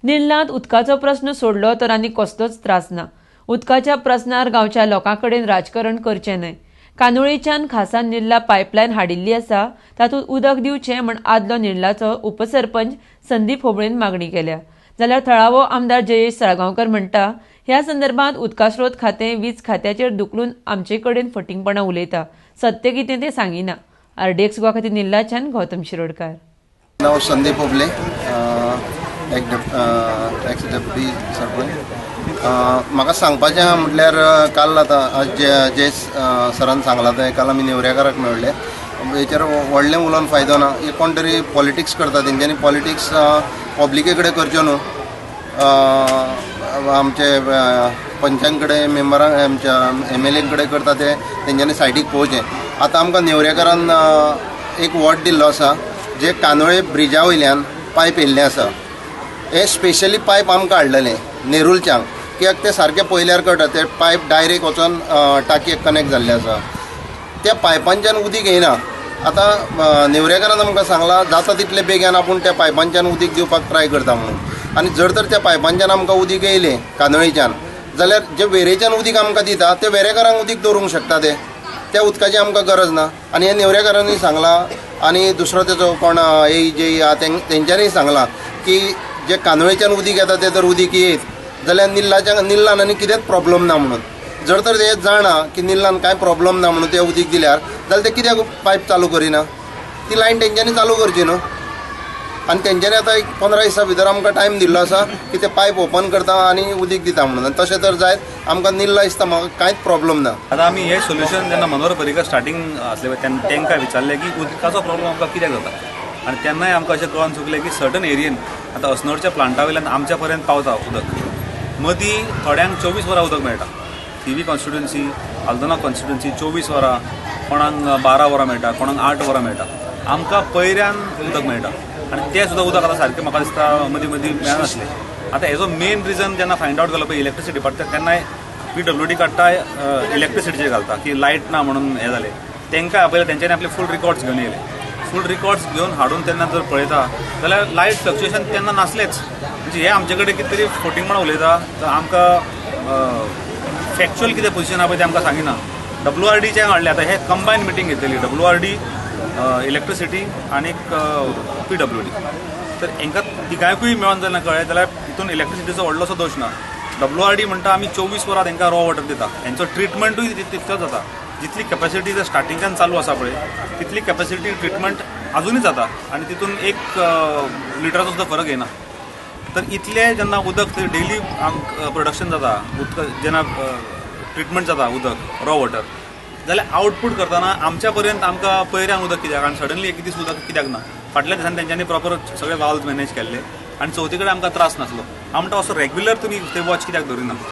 निल्लांत उदकाचो प्रस्न सोडलो तर आनी कसलोच त्रास ना. उदकाच्या प्रस्नार गांवच्या लोकां कडेन राजकारण करचें न्हय. कांदोळेच्यान खासा निल्ला पायपलायन हाडिल्ली आसा, तातूंत उदक दिवचें म्हण आदलो निल्लाचो उपसरपंच संदीप होबळेन मागणी केल्या. जाल्यार थळावो आमदार जयेश साळगांवकर म्हणटा, ह्या संदर्भात उदकास्रोत खातें वीज खात्याचेर दुखलून आमचे कडेन फटींगपणां उलयता, सत्य कितें तें सांगिना. आरडीएक्स गोवा खातीर निल्लाच्यान गौतम शिरोडकार. नाव संदीप होबले, एक्स डेप्युटी सरपंच. म्हाका सांगपाचें आहा म्हटल्यार काल आतां जे सरान सांगलां तें काल आमी नेवऱ्याकाराक मेळ्ळे. हेचेर व्हडलें उलोवन फायदो ना. हे कोण तरी पॉलिटिक्स करता, तेंच्यांनी पॉलिटिक्स पब्लिके कडेन करच्यो न्हू. आमचे पंचां कडेन, मेंबरां, आमच्या एमएलए कडेन करता ते तेंच्यांनी सायडीक पळोवचें. आतां आमकां नेवरेकारान एक वॉर्ड दिल्लो आसा, जे कांदोळे ब्रिजा वयल्यान पायप येयल्लें आसा. हे स्पेशली पायप आमकां हाडलेलें नेरुलच्यान, कित्याक ते सारकें पळयल्यार कळटा ते पायप डायरेक्ट वचोन टाकयेक कनेक्ट जाल्ले आसा. त्या पायपांच्यान उदीक येयना. आतां नेवरेकारान आमकां सांगलां, जाता तितले बेगीन आपूण त्या पायपांच्यान उदीक दिवपाक ट्राय करता म्हणून. आनी जर तर त्या पायपांच्यान आमकां उदीक येयलें कांदोळेच्यान, जाल्यार जे वेरेच्यान उदीक आमकां दिता ते वेरेकारांक उदीक दवरूंक शकता ते, त्या उदकाची आमकां गरज ना. आनी हे नेवरेकारांनी सांगलां आनी दुसरो तेजो कोण ए जे आहा तेंच्यांनी सांगलां की जे कांदोळेच्यान उदीक येता ते जर उदीक येयत जाल्यार निल्लाच्या निल्लान आनी कितेंच प्रॉब्लम ना म्हणून. जर तर ते जाणा की निल्लान कांय प्रॉब्लम ना म्हणून ते उदीक दिल्यार, जाल्यार ते कित्याक पायप चालू करिना? ती लायन तेंच्यांनी चालू करची न्हू. आनी तेंच्यांनी आतां एक 15 दिसां भितर आमकां टायम दिल्लो आसा की ते पायप ओपन करता आनी उदीक दिता म्हणून. आनी तशें तर जायत आमकां निल्ला दिसता म्हाका कांयच प्रॉब्लम ना. आतां आमी हे सोल्युशन जेन्ना मनोहर पर्रीकर स्टार्टींग आसले तेन्ना तांकां विचारलें की उदकाचो प्रॉब्लम आमकां कित्याक जाता, आनी तेन्नाय आमकां अशें कळोन चुकलें की सर्टन एरियेन आतां अस्नोडच्या प्लांटा वयल्यान आमच्या पर्यंत पावता उदक, मदीं थोड्यांक 24 वरां उदक मेळटा. थिवी कॉन्स्टिट्युन्सी, आल्दोना कॉन्स्टिट्युन्सी 24 वरां, कोणाक 12 वरां मेळटा, कोणाक 8 वरां मेळटा. आमकां पयऱ्यान उदक मेळटा आनी तें सुद्दां उदक आतां सारकें म्हाका दिसता मदीं मदीं मेळनासलें. आतां हेजो मेन रिजन जेन्ना फायंड आवट केलो पळय इलेक्ट्रिसिटी डिपार्टमेंट, तेन्नाय पीडब्ल्यूडी काडटा, इलेक्ट्रिसिटीचेर घालता की लायट ना म्हणून हें जालें. तांकां आपयलें, तेंच्यांनी आपले फूल रिकॉर्ड्स घेवन येयले. फूल रिकॉर्ड्स घेवन हाडून तेन्ना जर पळयता जाल्यार लायट फ्लक्च्युएशन तेन्ना नासलेच. म्हणजे हे आमचे कडेन कितें तरी फटींगपणां उलयता, तर आमकां फॅक्च्युअल कितें पोझिशन आहा पळय तें आमकां सांगिना. डब्ल्यू आर डीचें हाडलें. आतां हे कंबायन मिटींग घेतलेली डब्ल्यू आर डी, इलेक्ट्रिसिटी आनीक पीडब्ल्यू डी, तर हांकां तिगांयकूय मेळोन जेन्ना कळ्ळें जाल्यार हितून इलेक्ट्रिसिटीचो व्हडलोसो दोश ना. डब्ल्यू आर डी म्हणटा आमी 24 वरां तांकां रॉ वॉटर दिता, हेंचो ट्रिटमेंटूय तितलोच जाता. जितली कॅपॅसिटी जर स्टार्टिंगच्यान चालू आसा पळय तितली कॅपॅसिटी ट्रिटमेंट अजुनूय जाता आनी तितून एक लिटराचो सुद्दां फरक येना. तर इतलें जेन्ना उदक डेली प्रोडक्शन जाता, उदक जेन्ना ट्रिटमेंट जाता उदक रॉ वॉटर, जाल्यार आउटपूट करतना आमच्या पर्यंत आमकां पयऱ्यान उदक कित्याक आनी सडनली एक दीस उदक कित्याक ना? फाटल्या दिसांनी तेंच्यांनी प्रॉपर सगळे वाल्व मॅनेज केल्ले आनी चवथी कडेन आमकां त्रास नासलो. हांव म्हणटा असो रेग्युलर तुमी ते वॉच कित्याक दवरिना?